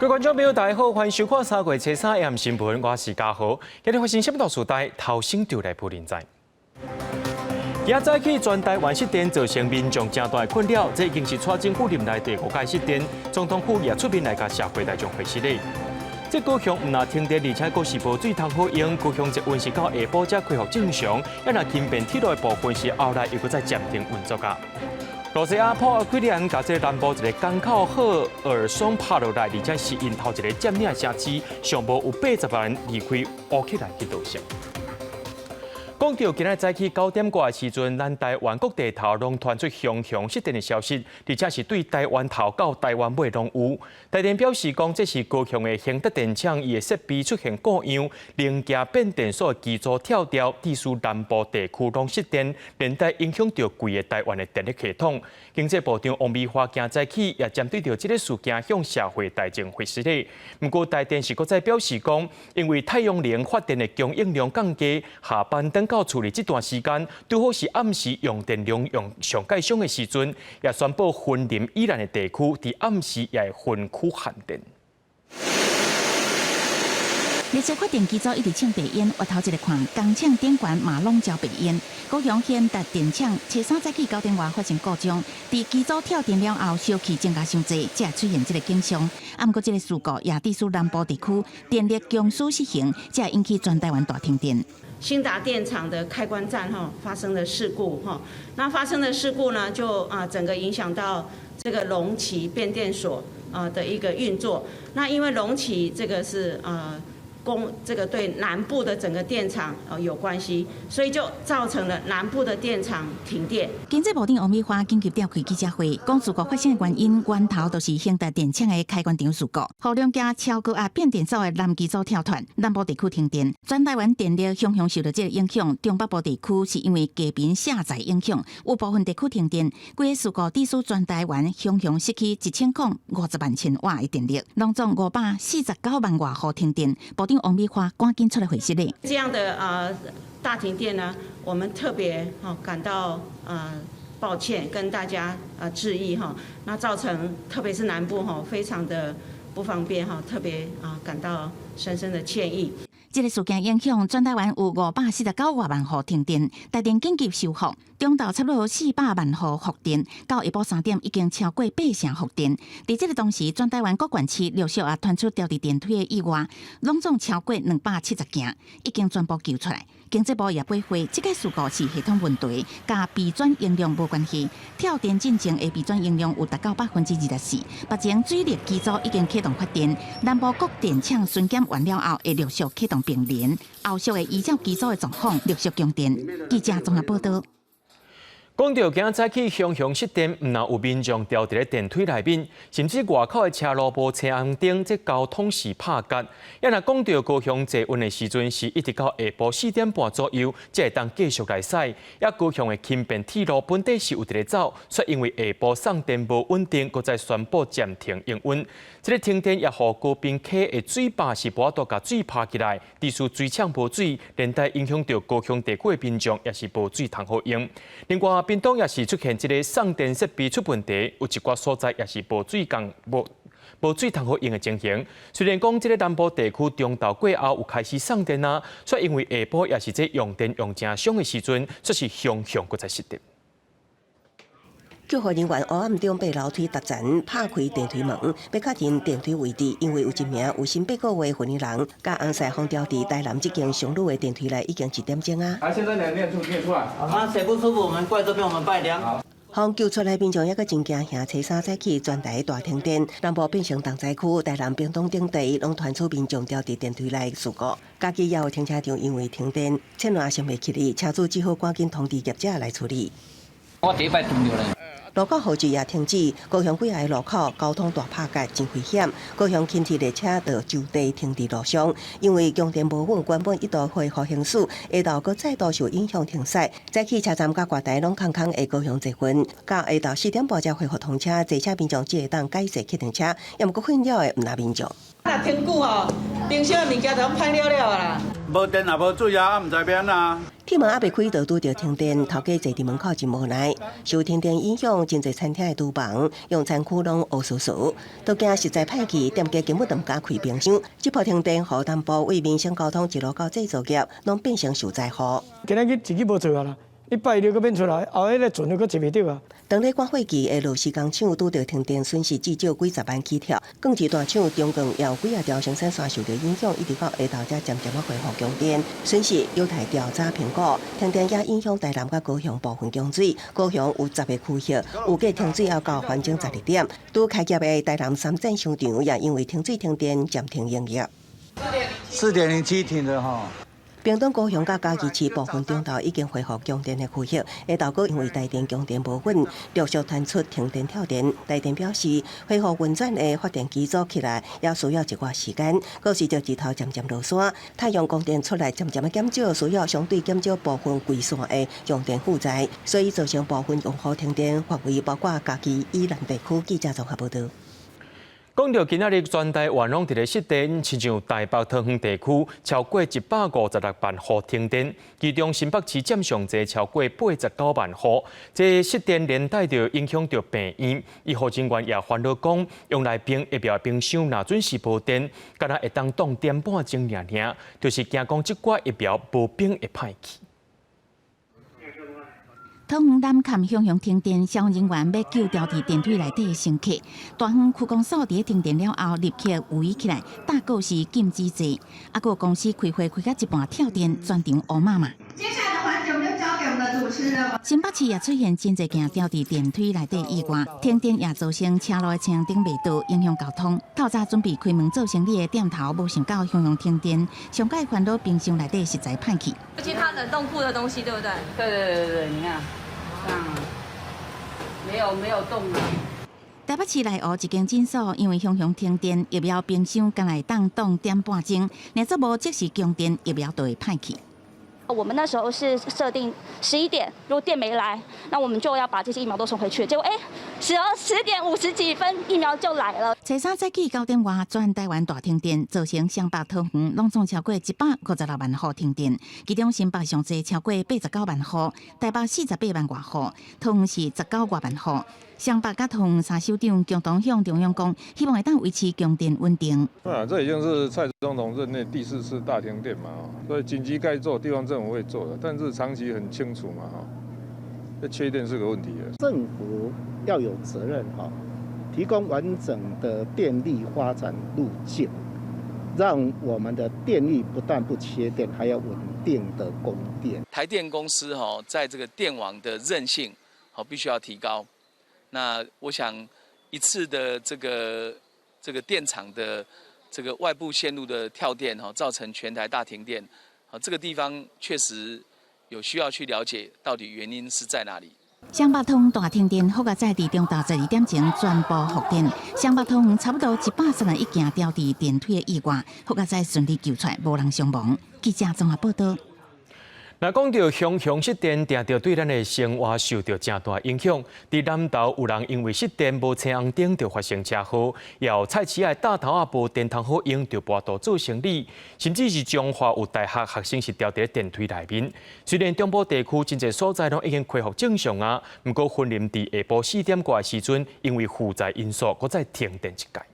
各位觀眾朋友，大家好，歡迎收看3月初三暗新聞，我是嘉豪。今日發生什麼大事代？頭先就來報您知。今早起全台灣失電，造成民眾誠大的困擾。這已經是蔡政府任內第五擺失電，總統府也出面來共社會大眾解釋咧。這高雄毋但停電，而且閣是無水通好用。高雄捷運是到下晡才恢復正常，抑若輕便鐵路的部分是後來又閣再暫停運作啊。露西亞破克蘭共這南部一個港口赫爾松拍落來，而且是𪜶頭一个佔領城市，上無有80萬人離開烏克蘭去逃生。講到今仔早起9點外的時陣，咱台灣各地頭攏傳出熊熊失電的消息，而且是對台灣頭到台灣尾攏有。台電表示講，這是高雄的興德電廠伊的設備出現故障，龍崎變電所的機組跳掉，致使南部地區攏失電，連帶影響著規个台灣的電力系統。經濟部長王美花今早起也針對著這个事件向社會大眾解釋咧。毋過台電是閣再表示講，因為太陽能發電的供應量降低，下班轉到厝裡這段時間，拄好是暗時用電量用上蓋俗的時陣，也宣布雲林以南的地區佇暗時也會分區限電。列車發電機組一直衝白煙，回頭一个看，工廠頂懸嘛攏焦白煙。高雄興達電廠初三早起9點外發生故障，佇機組跳電了後，燒氣增加傷濟，才會出現這个景象。啊，毋過這个事故也致使南部地區電力供輸失衡，才會引起全台灣大停電。興達電廠的開關站哈發生了事故哈，那發生的事故呢，就啊整個影響到這個龍崎變電所啊的一個運作。那因為龍崎這個是啊供這個對南部的整個電廠有關係，所以就造成了南部的電廠停電。經濟部長王美花緊急召開記者會，講事故發生的原因源頭就是興達電廠的開關場事故，予龍崎超高壓變電所的南機組跳脫，南部地區停電，全台灣電力雄雄受到這个影響。中北部地區是因為低頻卸載影響，有部分地區停電。規個事故致使全台灣雄雄失去1050萬千瓦的電力，攏總549萬外戶停電。部長王美花趕緊出來回釋咧。這樣的啊大停電呢，我們特別感到抱歉，跟大家啊致意哈。那造成特別是南部哈非常的不方便哈，特別啊感到深深的歉意。這个事件影響全台灣有549外萬戶停電，台電緊急修復，中晝差不多400萬戶復電，到下晡3點已經超過八成復電。佇這个同時，全台灣各縣市陸續也傳出牢佇電梯的意外，攏總超過270件，已經全部救出來。經濟部也回覆，這个事故是系統問題，佮備轉容量無關係。跳電進前的備轉容量有達到24%，目前水力機組已經啟動發電，南部各電廠巡檢完了後，會陸續啟動並聯，後續會依照機組的狀況陸續供電。記者綜合報道。講到今早起雄雄失電，毋但有民眾牢佇咧電梯內面，甚至外口的車路無青紅燈，這交通是拍結。抑若講到高雄捷運的時陣，是一直到下晡4點半左右，才會當繼續來駛。抑高雄的輕便鐵路本底是有佇咧走，卻因為下晡送電無穩定，閣再宣布暫停營運。這个停電也予高屏溪的水壩是無法度共水拍起來，致使水廠無水，連帶影響著高雄地區的民眾，也是無水通好用。另外，屏東也是出現這个送電設備出問題，有一寡所在也是無水供無無水通好用的情形。雖然講這个南部地區中晝過後有開始送電啊，卻因為下晡也是這用電用誠俗的時陣，卻是雄雄閣再失電。救護人員黑暗中爬樓梯踏層，拍開電梯門，欲確認電梯位置，因為有一名有身八個月的婦人，佮翁婿封牢佇台南這間商旅的電梯內，已經1點鐘啊。啊，現在你念出念出來。啊，水不舒服，我們過來這邊，我們拜量。予救出來民眾抑閣真驚嚇，初三早起全台大停電，南部變成重災區，台南、屏東等地攏傳出民眾牢佇電梯內事故。家己也有停車場因為停電，線路也袂起哩，車主只好趕緊通知業者來處理。我第一擺斷著咧。路口號誌也停止，高雄幾个路口交通大拍結，真危險。高雄輕鐵列車就就地停佇路上，因為供電無穩，原本一度恢復行駛，下晝閣再度受影響停駛。早起車站佮月台攏空空的高雄捷運，到下晝4點半才恢復通車，坐車民眾只會當改坐客運車，也毋過困擾的毋但民眾。若停久吼，冰箱的物件就攏歹了了啊啦。無電也無水啊，毋知欲按怎啊。鐵門猶未開就拄著停電，頭家坐佇門口真無奈。受停電影響，真濟餐廳的廚房、用餐區攏烏趖趖，都驚實在歹去，店家根本就毋敢開冰箱。這波停電，予南部為民生交通一路到製造業，攏變成受災戶。今仔日一日無做啊啦，你拜六閣免出來，後彼个船閣坐袂著啊。當咧趕貨機的螺絲工廠拄著停電，損失至少幾十萬起跳。鋼鐵大廠中鋼也有幾仔條生產線受著影響，一直到下晝才漸漸仔恢復供電。損失猶太調查評估，停電也影響台南佮高雄部分供水。高雄有10個區域，預計停水要到反正12點。拄開業的台南三井商場也因為停水停電暫停營業。 4點07停的吼。屏東高雄佮嘉義市部分中晝已經恢復供電的區域，下晝閣因為台電供電無穩，陸續傳出停電跳電。台電表示，恢復運轉的發電機組起來也需要一寡時間，閣隨著日頭漸漸落山，太陽光電出來漸漸仔減少，需要相對減少部分規線的用電負載，所以造成部分用戶停電範圍包括嘉義以南地區。記者綜合報導。講到今仔日全台灣攏佇咧失電，親像台北桃園地區超過156萬戶停電，其中新北市佔上濟，超過89萬戶。這失電連帶著影響著病院，醫護人員也煩惱講，用內冰疫苗冰箱若準時無電，敢若會當擋點半鐘爾爾，就是驚講這寡疫苗無冰會歹去。桃園南崁雄雄停電，消防人員欲救牢佇電梯內底的乘客。大園區公所佇停電了後，立刻圍起來，搭過時禁止坐。啊，閣有公司開會開到一半跳電，全場烏麻麻。接下來的環節，我們就交給我們的主持人。新北市也出現真濟件牢佇電梯內底意外，停電也造成車路的青燈袂著，影響交通。透早準備開門做生意的店頭，無想到雄雄停電，上蓋煩惱冰箱內底實在歹去。尤其怕冷凍庫的東西，對不對？對對對對，你看，這樣沒有凍啊。台北市內湖一間診所，因為雄雄停電，疫苗冰箱敢若會當擋點半鐘，若做無即時供電，疫苗就會歹去。我們那時候是設定11點，如果電沒來，那我們就要把這些疫苗都送回去。結果哎，10點50幾分疫苗就來了。初三早起9點外，全台灣大停電，造成雙北桃園攏總超過156萬戶停電，其中新北上濟超過89萬戶，台北48萬外戶，桃園是19外萬戶。雙北佮桃園三首長共同向中央講，希望會當維持供電穩定。啊，這已經是蔡總統任內第四次大停電嘛，所以緊急該做，地方政府會做的，但是長期很清楚嘛，哈，這缺電是個問題。政府要有責任哈，提供完整的電力發展路徑，讓我們的電力不但不缺電，還要穩定的供電。台電公司哈，在這個電網的韌性，好必須要提高。那我想一次的這個電廠的這個外部線路的跳電，哈，造成全台大停電，啊，這個地方確實有需要去了解到底原因是在哪裡。雙北通大停電，好佳哉佇中晝12點前全部復電。雙北通差不多131件牢佇電梯的意外，好佳哉順利救出來，無人傷亡。記者綜合報道。若講到雄雄失電，定著對咱的生活受著誠大影響。佇南投有人因為失電無青紅燈，就發生車禍；有菜市仔擔頭仔無電通好用，就跋倒做生理。甚至是彰化有大學學生是牢佇電梯內面。雖然中部地區真濟所在攏已經恢復正常啊，毋過雲林佇下晡4點外的時陣，因為負載因素，閣再停電一擺。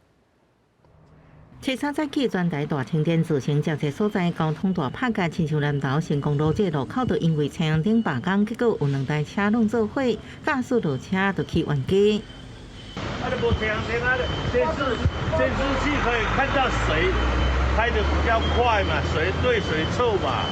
初三早起，全台大停電，造成誠濟所在交通大拍結，親像南投成功路這路口，就因為青紅燈罷工，結果有兩台車攏做伙，駕駛落車就去冤家。啊！你無青紅燈啊，監視器可以看到誰開得比較快嘛，誰對誰錯嘛。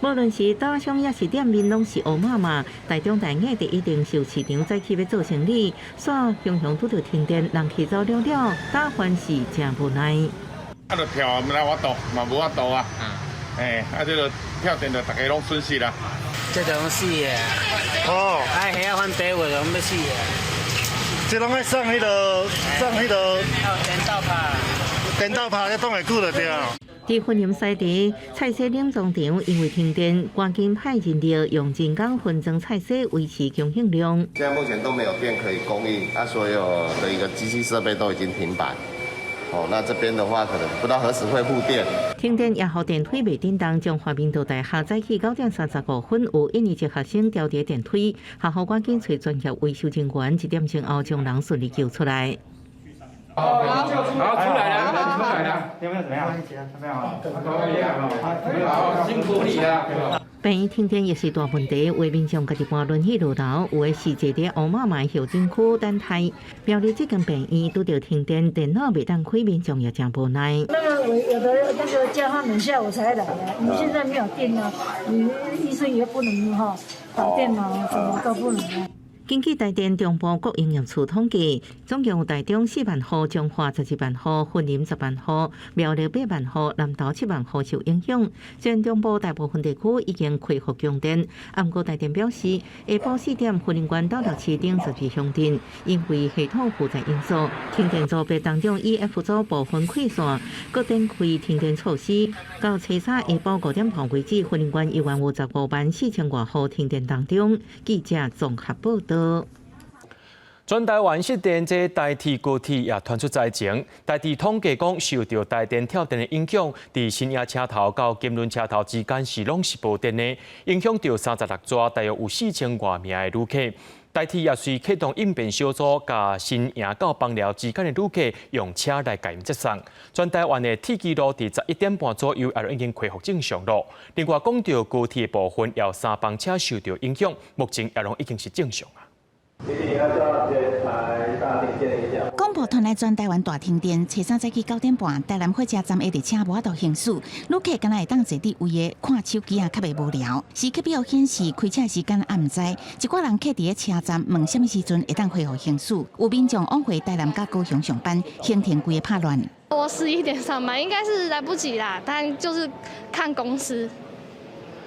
無論是打傷抑是店面，攏是烏麻麻。台中大雅佇一零售市場早起欲做生理，煞雄雄拄著停電，人去走了了，打翻是誠無奈。啊，就跳啊，毋知法度，嘛無法度啊。哎，啊，這個跳電就大家攏損失啦。這就攏死的。哦。哎，遐翻地話攏欲死的。這攏愛送彼個，送彼個。電到拍。電到拍，才擋會久就對。佇雲林西埕菜市冷藏場，因為停電，趕緊派人力用人工分裝菜蔬維持供應量。現在目前都沒有電可以供應，啊，所有的一個機器設備都已經停擺。哦，那這邊的話可能不知道何時會復電。停電也予電梯袂振動，中華明道大學早起9點35分，有一年級學生掉佇電梯，學校趕緊揣專業維修人員，一點鐘後將人順利救出來。好，出來了，出來了，有沒有怎麼樣？怎麼樣？好，辛苦你了。病院停電也是大問題，有民眾家己搬輪椅落樓，有的是坐佇烏馬馬候診區等待。苗栗這間病院拄著停電，電腦袂當開，民眾也誠無奈。那個我有的那個叫他們下午才來啊，你現在沒有電啊，你醫生也不能哈打電腦，什麼都不能啊。根據台電中部國營業處統計，總共有台中4萬戶、彰化12萬戶、雲林10萬戶、苗栗8萬戶、南投7萬戶受影響。雖然中部大部分地區已經恢復供電，毋過台電表示，下晡4點，雲林縣斗六市等12鄉鎮，因為系統負載因素，停電組別當中以 F 組部分開線，閣展開停電措施。到初三下晡5點半為止，雲林縣依然有15萬4千外戶停電當中。記者綜合報導。全台灣失電，這台鐵高鐵也傳出災情。台鐵統計講，受著台電跳電的影響，佇新營車頭到金崙車頭之間是攏是無電的，影響著36逝，大約有4000外名的旅客。台鐵也隨啟動應變小組，共新營到枋寮之間的旅客用車來共𪜶接送。全台灣的鐵支路佇11點半左右也已經恢復正常咯。另外，講著高鐵部分有三班車受著影響，目前也攏已經是正常啊。廣播傳來全台灣大停電，初三早起9點半，台南火車站的列車無法度行駛，旅客敢若會當坐佇位的看手機啊，較袂無聊。時刻表顯示開車時間也毋知，一寡人客佇咧車站問啥物時陣會當恢復行駛。有民眾往回台南佮高雄上班，行程規个拍亂。我11點上班，應該是來不及啦，但就是看公司。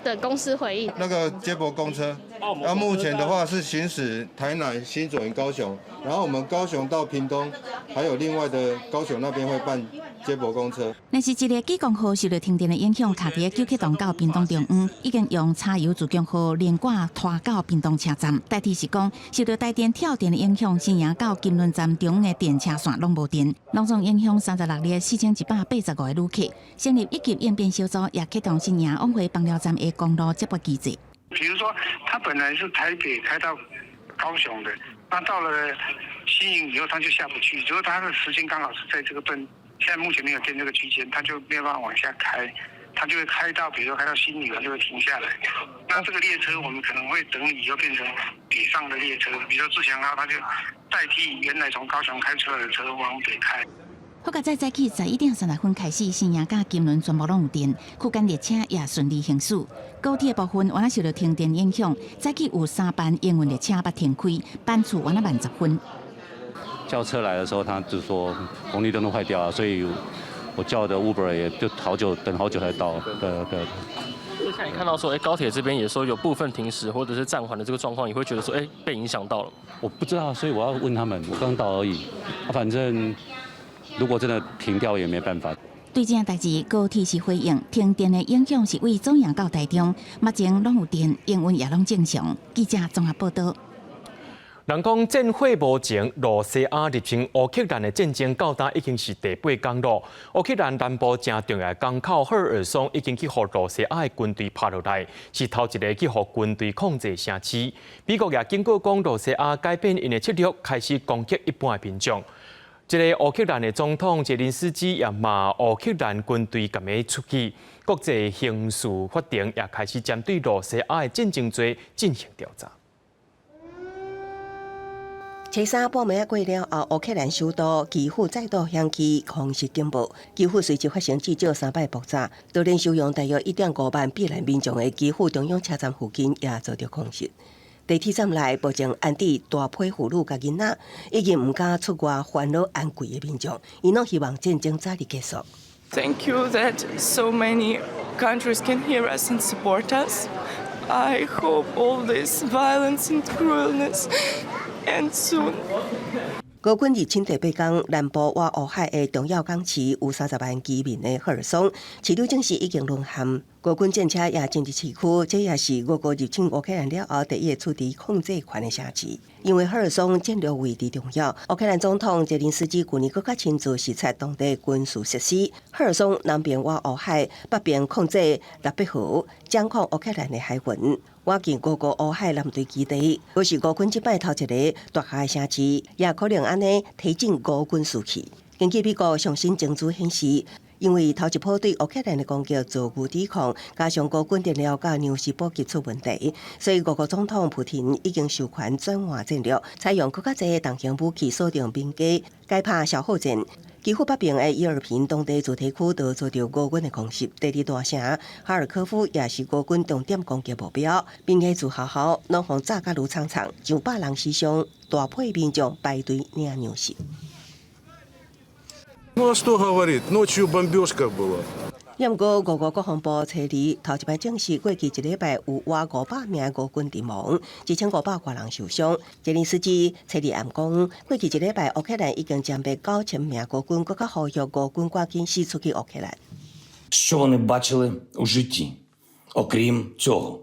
等公司回應。那個接駁公車，那目前的話是行駛台南、新竹、高雄，然後我們高雄到屏東，還有另外的高雄那邊會辦接駁公車。那是一個莒光號受著停電的影響，卡佇九曲洞到屏東中央，已經用柴油自強號連掛拖到屏東車站。代替是講，受著台電跳電的影響，新營到金崙站中央的電車線攏無電，攏總影響36列4185個旅客。成立一級應變小組，也啟動新營往回枋寮站的公路接駁機制。比如說，他本來是台北開到高雄的，那到了新營以後，他就下不去。如果他的時間剛好是在這個段，現在目前沒有電這個區間，他就沒有辦法往下開，他就會開到，比如說開到新營，他就會停下來。那這個列車我們可能會整理以後變成北上的列車，比如說自強號，他就代替原來從高雄開出來的車往北開。好佳哉早起11點30分開始，新營佮金崙全部攏有電，區間列車也順利行駛。高鐵部分，原來受著停電影響，早起有三班營運列車欲停開，班次原來慢10分。叫車來的時候，他就說紅綠燈都壞掉了，所以我叫的 Uber 也就好久等好久才到。對對。像你看到說，哎，高鐵這邊也說有部分停駛或者是暫緩的這個狀況，你會覺得說，哎，被影響到了？我不知道，所以我要問他們。我剛到而已，反正。如果真的停掉也沒辦法。對這件代誌，高鐵是回應停電的影響是為左營到台中，目前攏有電，營運也攏正常。記者綜合報道。人講戰火無情，露西亞入侵烏克蘭的戰爭到今已經是第八工咯。烏克蘭南部誠重要的港口赫爾松已經去予露西亞的軍隊拍落來，是頭一个去予軍隊控制的城市。美國也警告講，露西亞改變𪜶的策略，開始攻擊一般的民眾。這个烏克蘭的總統澤連斯基也罵烏克蘭軍隊共伊出去，國際刑事法庭也開始針對露西亞的戰爭罪進行調查。初三半暝過了後，烏克蘭首都基輔再度響起空襲警報，基輔隨即發生至少三擺爆炸，就連收容大約1.5萬避難民眾的基輔中央車站附近也遭著空襲。地鐵站內目前安置大批婦女佮囡仔，以及毋敢出外煩惱安危的民眾，𪜶攏希望戰爭早日結束。 Thank you that so many countries can hear us and support us. I hope all this violence and cruelness ends soon. 俄軍入侵第八工，南部倚烏海的重要港市有30萬居民的赫爾松，市長證實已經淪陷。俄軍戰車也進入市區，這也是俄國入侵烏克蘭了後第一個取得控制權的城市。因為赫爾松戰略位置重要，烏克蘭總統澤連斯基舊年閣較親自視察當地軍事設施。赫爾松南邊倚烏海，北邊控制納別河，掌控烏克蘭的海運。倚近俄國烏海艦隊基地，閣是俄軍這擺頭一个奪下的城市，也可能按呢提振俄軍士氣。根據美國上新情資顯示，因為頭一波對烏克蘭的攻擊遭遇抵抗，加上俄軍電料佮糧食補給出問題，所以俄國總統普廷已經授權轉換戰略，採用閣較濟重型武器鎖定民家，改拍消耗戰。基輔北邊的伊爾平當地住宅區都遭到俄軍的空襲。第二大城哈爾科夫也是俄軍重點攻擊目標。民間住學校攏予炸甲愈慘慘，上百人死傷，大批民眾排隊領糧食。 Ну а что говорить? Ночью бомбежка была. 毋過，俄國國防部初二頭一擺證實，過去一禮拜有倚500名俄軍陣亡，1500外人受傷。澤連斯基初二暗講，過去一禮拜烏克蘭已經殲滅9000名俄軍，閣較呼籲俄軍趕緊釋出去烏克蘭。 Що вони бачили у житті, окрім цього,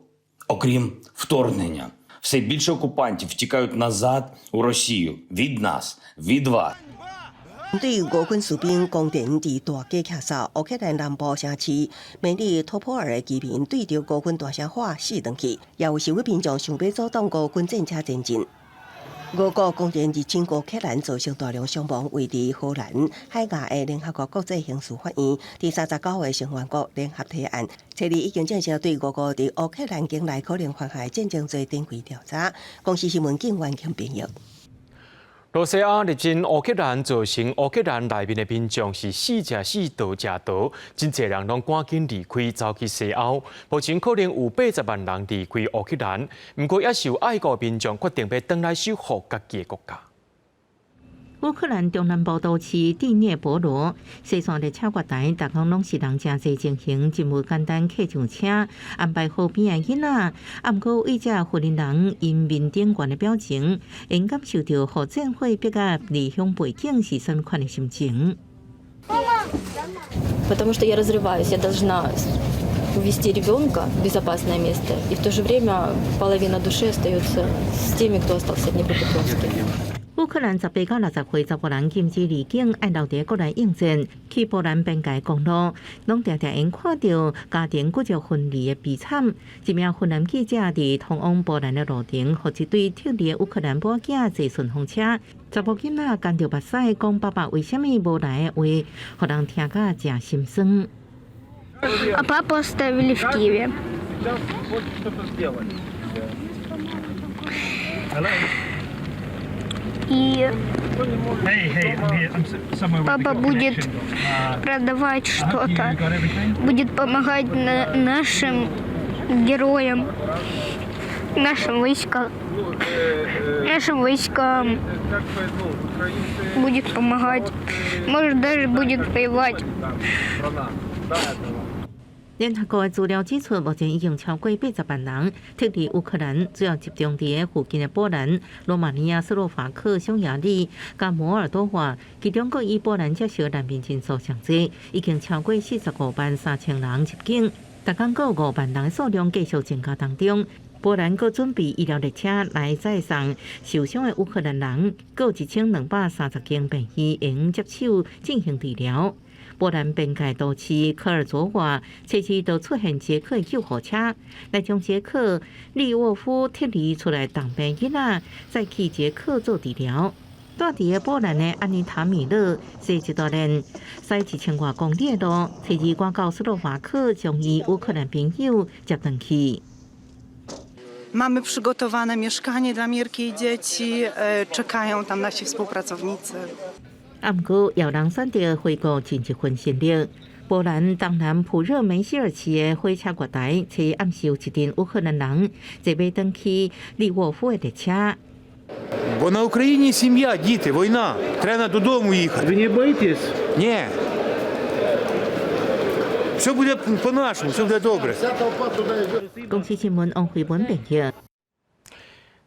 окрім вторгнення? Все більше окупантів втікають назад у Росію від нас, від вас. 對俄軍士兵公然佇大街徛哨，烏克蘭南部城市梅里托波爾的居民對著俄軍大聲喊死轉去，也有示威民眾想欲阻擋俄軍戰車前進。俄國公然入侵烏克蘭，造成大量傷亡，位佇荷蘭海牙的聯合國國際刑事法院，佇39個成員國聯合提案，初二已經正式對俄國佇烏克蘭境內可能犯下戰爭罪展開調查。公視新聞警員強編譯。羅西亞入侵烏克蘭，造成烏克蘭內面的民眾是死食死，逃食逃，真濟人攏趕緊離開，走去西歐。目前可能有80萬人離開烏克蘭，毋過也是有愛國民眾決定欲轉來守護家己的國家。烏克蘭中南部都市第聶伯羅，西線列車月台，逐工攏是人誠濟情形，真無簡單客上車，安排好邊的囡仔。啊，毋過對這婦人𪜶面頂懸的表情，𪜶感受著予戰火逼甲離鄉背井是啥物款的心情。 Потому что я разрываюсь, я должна увезти ребенка в безопасное место, и в то же время половина души остается с теми, кто остался в Днепропетровске. 烏克蘭18到60歲查埔人禁止離境，愛留佇國內應戰。去波蘭邊界公路，攏定定會看著家庭骨肉分離的悲慘。一名芬蘭記者佇通往波蘭的路程，予一對撤離的烏克蘭某囝坐順風車，查某囡仔乾著目屎，講爸爸為啥物無來的話，予人聽甲誠心酸。 А папу оставили в Киеве. И папа будет продавать что-то, будет помогать нашим героям, нашим войскам будет помогать, может, даже будет воевать. 聯合國的資料指出，目前已經超過80萬人撤離烏克蘭，主要集中佇附近的波蘭、羅馬尼亞、斯洛伐克、匈牙利、佮摩爾多瓦，其中閣以波蘭接受難民人數上濟，已經超過45萬3千人入境。逐工閣有5萬人的數量繼續增加當中。波蘭閣準備醫療列車來載送受傷的烏克蘭人，閣有1230間病院會用接手進行治療。波蘭邊界都市科爾佐瓦，初二就出現捷克救護車，來將捷克利沃夫撤離出來重病囡仔，載去捷克做治療。住佇个波蘭的安妮塔米勒，駛一大輪，駛1000外公里的路，初二趕到斯洛伐克，將伊烏克蘭朋友接轉去。 Mamy przygotowane mieszkanie dla Mirki i dzieci, czekają tam nasi współpracownicy. 啊，毋過有人選擇回國盡一份心力。波蘭東南普熱梅希爾市的火車月台，初暗時有一陣烏克蘭人坐欲轉去利沃夫的列車。 Бо на Україні сім'я, діти, війна. Треба додому їхати. Ви не боїтесь? Ні. Все буде по-нашому, все буде добре. 公視新聞王慧文編譯。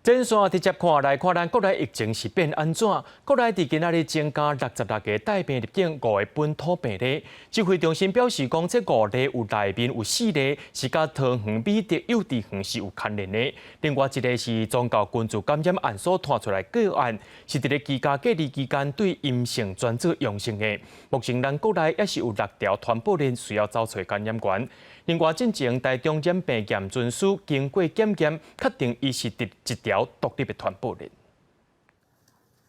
前線直接看來看，咱國內疫情是變按怎？國內佇今仔日增加66個帶病入境，5個本土病例。指揮中心表示講，這五例有內面有四例是佮桃園美德幼稚園是有牽連的，另外一個是宗教群聚感染案所拖出來個案，是佇咧居家隔離期間對陰性轉做陽性的。目前咱國內猶是有六條傳播鏈需要走揣感染源。另外，進前台中染病驗真師經過檢驗，確定伊是佇一條獨立的傳播鏈。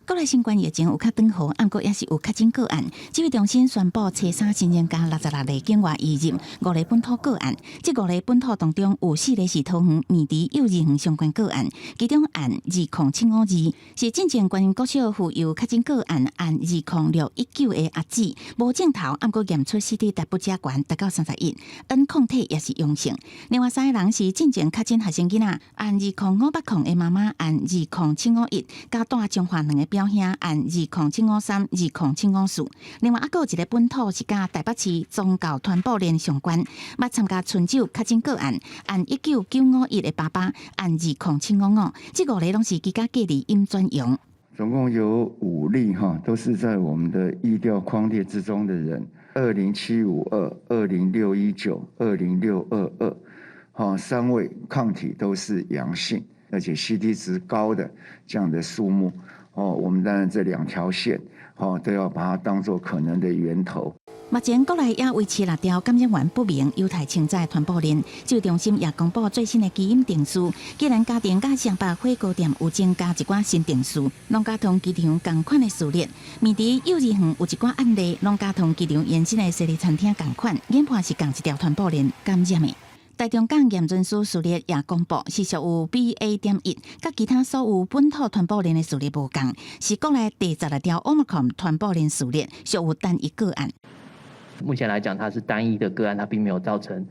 國內新冠疫情有較轉好，毋過猶是有確診個案。指揮中心宣布，初三新增加66例境外移入，五例本土個案。這五例本土當中有四例是桃園美德幼稚園相關個案，其中案20752是進前觀音國小婦幼確診個案，案20619的阿姊，無症頭，毋過驗出 CT 值比較懸，達到31，N 抗體也是陽性。另外三个人是進前確診學生囡仔，案20580的媽媽，案20751，佮蹛彰化兩个表兄案20753、20754，另外猶閣有一个本土是佮台北市宗教傳播鏈相關，捌參加春酒確診個案，案19951的爸爸，案20755，這五个攏是居家隔離陰轉陽。總共有五例哈，都是在我們的疫調匡列之中的人，20752、20619、20622，哈，三位抗體都是陽性，而且 CT 值高的這樣的數目。哦，我們當然這兩條線，哦都要把它當作可能的源頭。目前國內也維持六條感染源不明、猶太清早傳播鏈。指揮中心也公布最新的基因定序，既然嘉定佮雙北火鍋店有增加一寡新定序，龍家塘機場仝款的序列，美德幼稚園有一寡案例，龍家塘機場延伸的西麗餐廳仝款，研判是仝一條傳播鏈感染的。台中港驗真師序列也公布，是屬於 BA.1，佮其他所有本土傳播鏈的序列無仝，是國內第16條 Omicron 傳播鏈序列，屬於單一個案。目前來講，它是單一的個案，它並沒有造成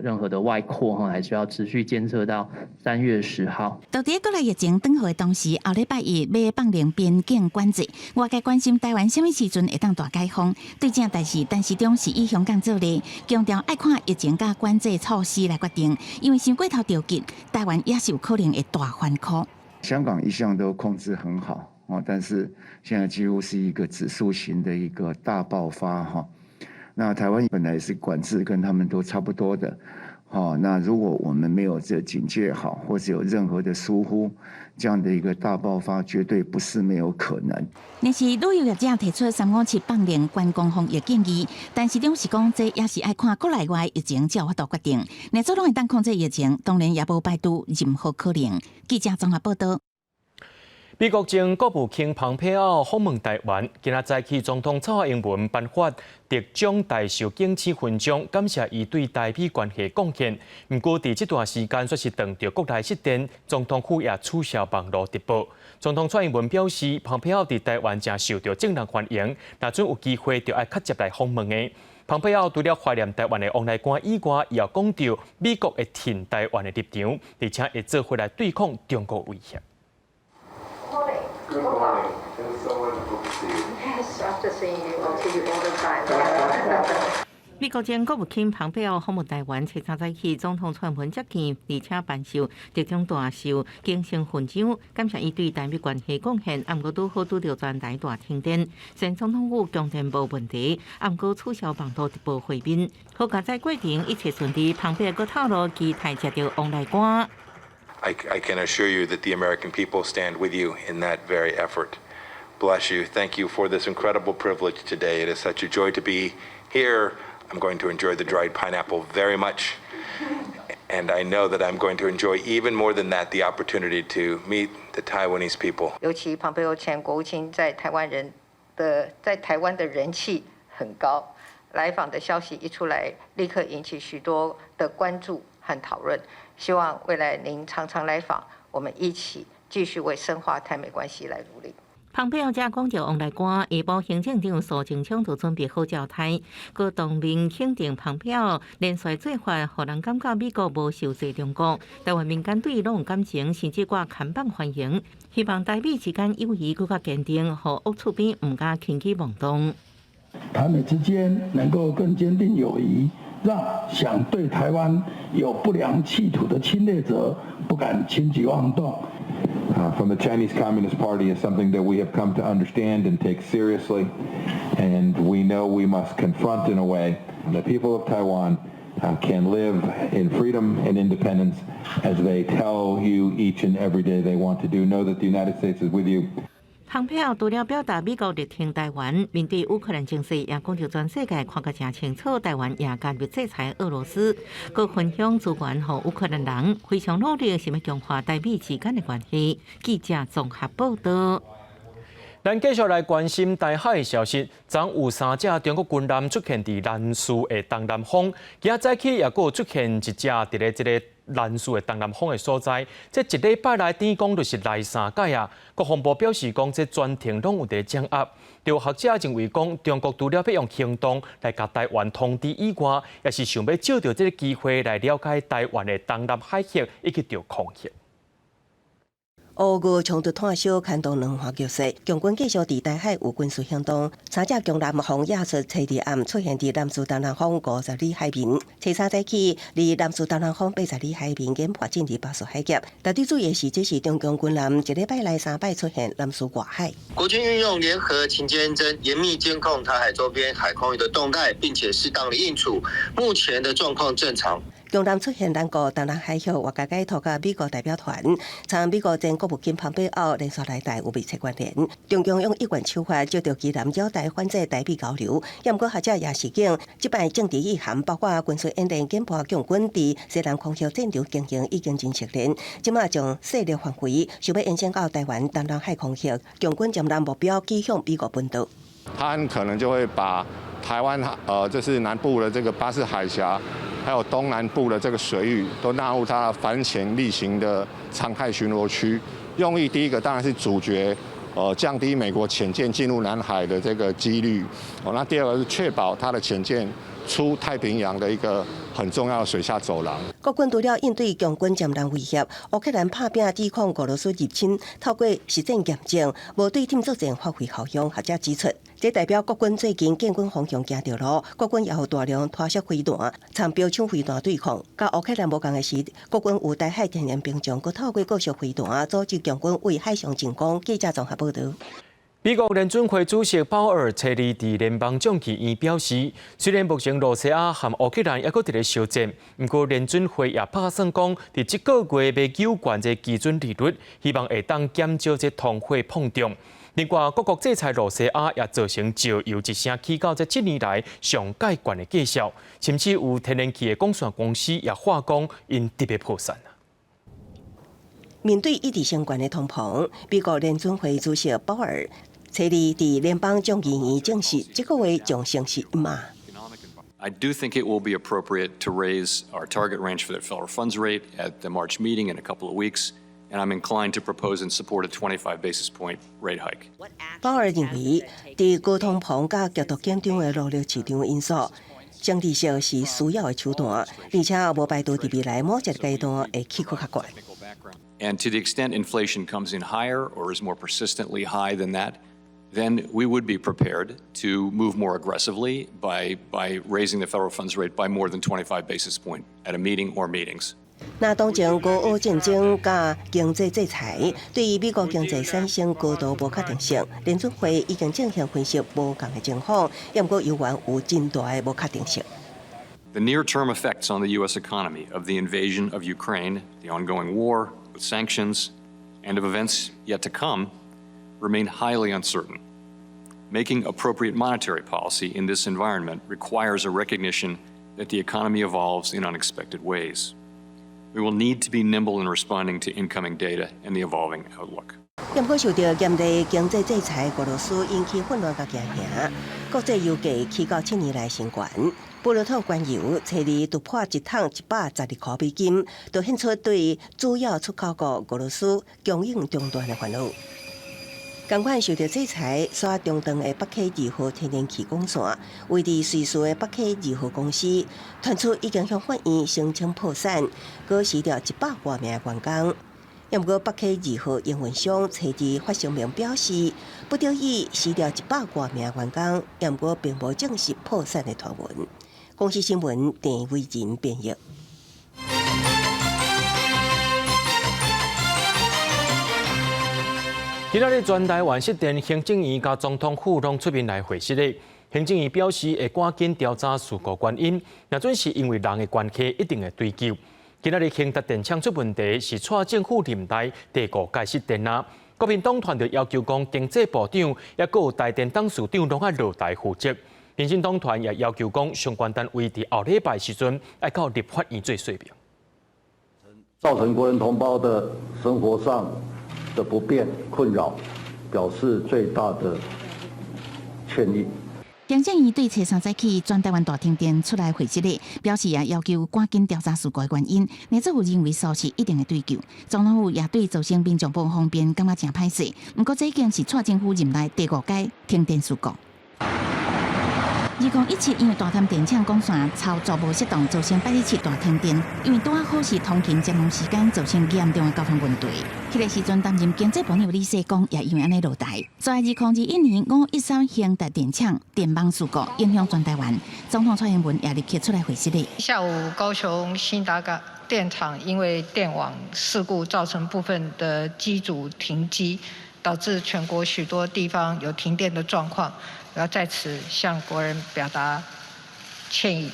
任何的外擴哈，還需要持續監測到3月10號。到底國內疫情轉好的同時，後禮拜一欲放寬邊境管制，外界關心台灣啥物時陣會當大解封？對這代誌，陳時中是以香港做例，強調愛看疫情佮管制措施來決定，因為傷過頭著急，台灣也是有可能會大翻箍。香港一向都控制很好哦，但是現在幾乎是一個指數型的一個大爆發哈。那台灣本來是管制跟他們都差不多的，好，那如果我們沒有這警戒好，或者有任何的疏忽，這樣的一個大爆發絕對不是沒有可能。若是旅遊業者提出357放寬觀光防疫建議，陳時中是講這也是愛看國內外疫情才有法度決定。若做攏會當控制疫情，當然也無排除任何可能。記者綜合報道。美國前國務卿蓬佩奧訪問台灣，今仔早起總統蔡英文頒發特種大綬景星勳章，感謝伊對台美關係貢獻。毋過佇這段時間，煞是撞著國內失電，總統府也取消網路直播。總統蔡英文表示，蓬佩奧佇台灣誠受著眾人歡迎，若準有機會，就愛較捷來訪問的。蓬佩奧除了懷念台灣的王來官以外，也講著美國會挺台灣的立場，而且會做伙來對抗中國威脅。 Good morning. It's so wonderful to see you. Yes, after seeing you, I'll see you all the time. 美國前國務卿蓬佩奧訪問台灣，初三早起總統蔡英文接見，而且頒授特種大綬景星勳章，感謝伊對台美關係貢獻。毋過拄好拄著全台大停電，雖然總統府供電無問題，毋過取消網路直播會面。好佳哉過程一切順利，蓬佩奧閣透露期待食著王來乾。 I can assure you that the American people stand with you in that very effort. Bless you. Thank you for this incredible privilege today. It is such a joy to be here. I'm going to enjoy the dried pineapple very much. And I know that I'm going to enjoy even more than that the opportunity to meet the Taiwanese people. 尤其蓬佩奧前國務卿在台灣的人氣很高，來訪的消息一出來，立刻引起許多的關注和討論。希望未來您常常來訪，我們一起繼續為深化台美關係來努力。蓬佩奧才講著王來乾，下晡行政長蘇貞昌就準備好招待，閣當面肯定蓬佩奧連續做法，予人感覺美國無受制中國，台灣民間對伊攏有感情，甚至掛看板歡迎，希望台美之間友誼閣較堅定，予烏厝邊毋敢輕舉妄動。台美之間能夠更堅定友誼，讓想對台灣有不良企圖的侵略者不敢輕舉妄動。From the Chinese Communist Party is something that we have come to understand and take seriously, and we know we must confront in a way the people of Taiwan can live in freedom and independence as they tell you each and every day they want to do. Know that the United States is with you. 蓬佩奧除了表達美國力挺台灣，面對烏克蘭情勢，也講著全世界看甲誠清楚，台灣也加入制裁俄羅斯，閣分享資源予烏克蘭人，非常努力想欲強化台美之間的關係。記者綜合報道。咱繼續來關心台海的消息。昨有三隻中國軍艦出現佇蘭嶼的東南方，今仔早起也閣有出現一隻佇咧這个蘭嶼的東南方的所在。這一禮拜來，等於講就是來三擺啊。國防部表示講，這全程攏有佇掌握。有學者認為講，中國除了欲用行動來共台灣通知以外，也是想欲藉著這个機會來了解台灣的東南海域以及著空域。烏俄衝突炭燒，牽動兩岸局勢。共軍繼續佇台海有軍事行動，三隻強艦予亞速初二暗出現佇蘭嶼東南方50里海面。初三早起，離蘭嶼東南方80里海面，研判進入巴士海峽。值得注意的是，這是中共軍艦一禮拜來三擺出現蘭嶼外海。國軍運用聯合勤監偵，嚴密監控台海周邊海空域的動態，並且適當的應處。目前的狀況正常。強艦出現南國東南海域，外界解讀佮美國代表團，參美國前國務卿蓬佩奧連續來台有密切關聯。中共用一貫手法，藉著機艦擾台反制台美交流。毋過學者也示警，這擺政治意涵包括軍事演練、研判共軍佇西南空域戰場經營已經真熟練。這馬將勢力範圍想欲延伸到台灣東南海空域，共軍將目標指向美國本島。他很可能就會把台灣就是南部的這個巴士海峽，還有東南部的這個水域，都納入它反潛例行的常態巡邏區。用意第一個當然是阻絕，降低美國潛艦進入南海的這個幾率。哦，那第二個是確保它的潛艦出太平洋的一個很重要的水下走廊。國軍除了應對共軍艦艦威脅，烏克蘭拍拚抵抗俄羅斯入侵，透過實戰驗證，無對稱作戰發揮效用。學者指出，這代表國軍最近建軍方向行著路，國軍也有大量拖式飛彈、參標槍飛彈對抗。佮烏克蘭無仝的是，國軍有台海天然屏障，閣透過高速飛彈阻止共軍對海上進攻。記者綜合報道。美國聯準會主席鮑爾初二佇聯邦眾議院表示，雖然目前羅西亞和烏克蘭猶閣佇咧相戰，毋過聯準會也拍算講，佇這個月欲扭懸這基準利率，希望會當減少這通貨膨脹。另外，各國制裁羅西亞也造成石油一聲起到這七年來上蓋懸的價數，甚至有天然氣的管線公司也話講，𪜶特別破產。面對一直升懸的通膨，美國聯準會主席鮑爾初二佇聯邦眾議院證實，這個月將升息一碼。 I do think it will be appropriate to raise our target range for the federal funds rate at the March meeting in a couple of weeks, and I'm inclined to propose and support a 25 basis point rate hike. 鮑爾認為，佇高通膨佮極度緊張的勞力市場因素，升利息是需要的手段，而且無排除佇未來某一個階段會起閣較懸。 And to the extent inflation comes in higher or is more persistently high than that, then we would be prepared to move more aggressively by raising the federal funds rate by more than 25 basis point at a meeting or meetings. 那當前烏俄戰爭佮經濟制裁對於美國經濟產生高度無確定性，聯準會已經進行分析無仝的情況，毋過猶原有真大的無確定性。 The near-term effects on the U.S. economy of the invasion of Ukraine, the ongoing war with sanctions, and of events yet to come remain highly uncertain. Making appropriate monetary policy in this environment requires a recognition that the economy evolves in unexpected ways. We will need to be nimble in responding to incoming data and the evolving outlook. 毋過受著嚴厲經濟制裁，俄羅斯引起混亂佮驚嚇，國際油價起到7年來新懸。布倫特原油初二突破一桶112塊美金，凸顯出對主要出口國俄羅斯供應中斷的煩惱。仝款受著制裁，徙中斷的北溪二號天然氣管線，位佇瑞士的北溪二號公司傳出已經向法院申請破產，閣辭掉100外名員工。毋過北溪二號營運商初二發聲明表示，不得已辭掉100外名員工，毋過並無正式破產的傳聞。公視新聞鄭偉仁編譯。今仔日全台灣釋電，行政院佮總統府攏出面來回釋咧。行政院表示會趕緊調查事故原因，若準是因為人的關係，一定會追究。今仔日興達電廠出問題，是蔡政府任內第五擺失電啊。國民黨團就要求講，經濟部長抑閣有台電董事長攏愛落台負責。民進黨團也要求講，相關單位佇後禮拜時陣愛到立法院做說明。造成國人同胞的生活上的不便困擾，表示最大的歉意。行政院對初三早起全台灣大停電出來回釋咧，表示也要求趕緊調查事故的原因，若做有人為疏失，一定會追究。總統府也對造成民眾不方便感覺誠歹勢。毋過這已經是蔡政府任內第五擺停電事故。2017因為大潭電廠管線操作無適當，造成8.17大停電。因為拄仔好是通勤繁忙時間，造成嚴重的交通問題。彼個時陣擔任經濟部長李世光也因為按呢落台。在2021年5.13興達電廠電網事故影響全台灣，總統蔡英文也立刻出來回釋。下午高雄興達港電廠因為電網事故造成部分的機組停機，導致全國許多地方有停電的狀況。我要在此向國人表達歉意。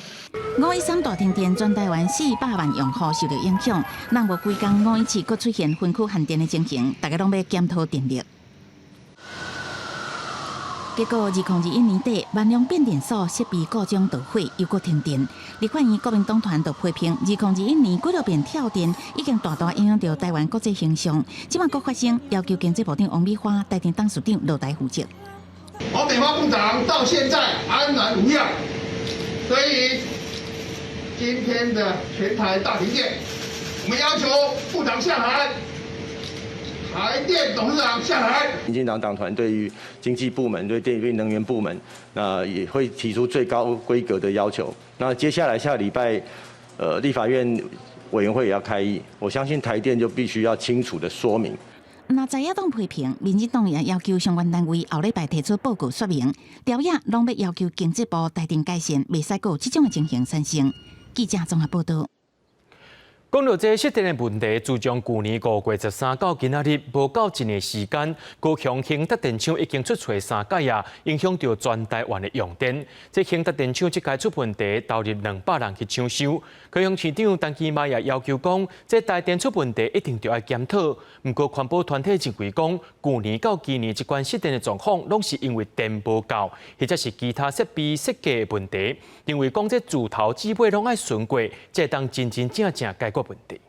5.13大停電，全台灣400萬用戶受到影響。咱無幾工5.17閣出現分區限電的情形，大家攏欲檢討電力。結果2021年底，萬隆變電所設備故障導火，又閣停電。立法院國民黨團就批評，2021年幾落遍跳電，已經大大影響著台灣國際形象。這擺閣發生，要求經濟部長王美花、台電董事長落台負責。王美花部長到現在安然無恙，所以今天的全台大停電，我們要求部長下台，台電董事長下台。民進黨黨團對於經濟部門、對電力能源部門，那也會提出最高規格的要求。那接下來下禮拜，立法院委員會也要開議，我相信台電就必須要清楚的說明。若在野黨批評，民進黨也要求相關單位後禮拜提出報告說明，朝野攏欲要求經濟部台電改善，袂使閣有這種的情形產生。記者綜合報導。講到這失電的問題，自從舊年5月13到今仔日，無夠一年時間，高雄興達電廠已經出錯三擺啊，影響著全台灣的用電。這興達電廠這擺出問題，投入200人去搶修。高雄市長陳其邁也要求講，這台電出問題一定著愛檢討。毋過環保團體認為講，舊年到今年這款失電的狀況，攏是因為電無夠，或者是其他設備設計的問題。認為講這自頭至尾攏愛巡過，才會當真真正正解決問題。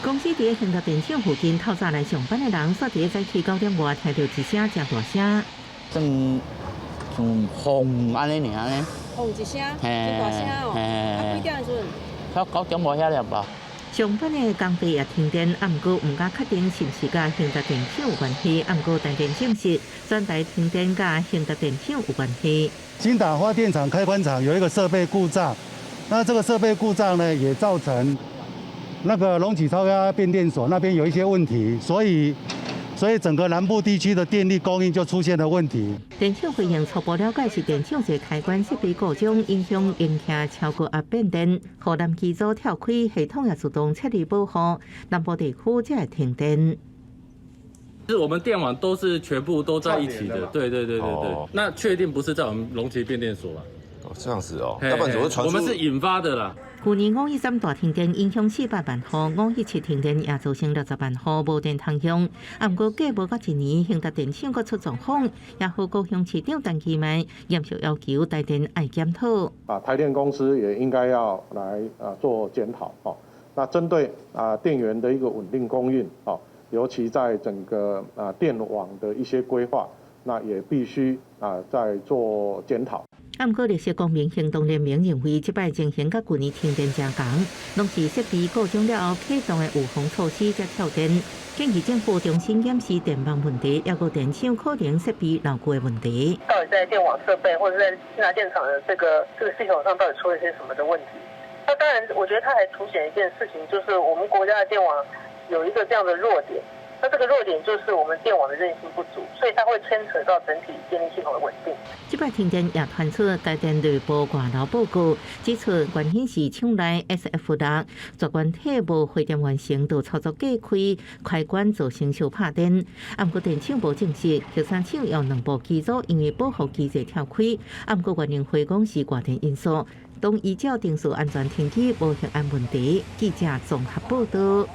公司佇興達電廠附近透早來上班的人，煞佇早起9點外聽著一聲誠大聲，像像轟按呢爾呢。轟一聲，真大聲哦！啊，幾點的時陣？差9點外遐爾吧。上班的工地也停電，啊，毋過毋敢確定是毋是佮興達電廠有關係。啊，毋過台電證實，全台停電佮興達電廠有關係。興達發電廠開關廠有一個設備故障，那這個設備故障呢，也造成那個龍崎高壓變電所那邊有一些問題，所以整個南部地區的電力供應就出現了問題。電廠回應初步了解是電廠一個開關設備故障，影響引擎超高壓變電，予南機組跳開，系統也自動撤離保護，南部地區才會停電。是我們電網都是全部都在一起的，對對對對對。那確定不是在我們龍崎變電所了？哦，這樣子哦，要不然怎麼傳出？我們是引發的啦。舊年5.13大停電影響400萬戶，5.17停電也造成60萬戶無電通用。啊，毋過過無夠一年，興達電廠閣出狀況，也予高雄市長陳其邁嚴肅要求台電愛檢討。啊，台電公司也應該要來啊做檢討哦。那針對啊電源的一個穩定供應哦，尤其在整個啊電網的一些規劃，那也必須啊再做檢討。啊，毋過綠色公民行動聯盟認為，這擺情形佮舊年停電誠仝，攏是設備故障了後啟動的預防措施才跳電。建議政府重新檢視電網問題，抑閣電廠可能設備老舊的問題。到底在電網設備或者在興達電廠的這個系統上，到底出了些什麼的問題？那當然，我覺得它還凸顯一件事情，就是我們國家的電網有一個這樣的弱點。那這個弱點就是我們電網的韌性不足，所以它會牽扯到整體電力系統的穩定。這擺停電也傳出台電內部外漏報告，指出原因是廠內 SF6絕緣體無回電完成，就操作過開，開關造成相拍電。啊，毋過電廠無證實，核三廠有兩部機組因為保護機制跳開，啊，毋過原因回講是外電因素，當依照程序安全停機，無核安問題。記者綜合報道。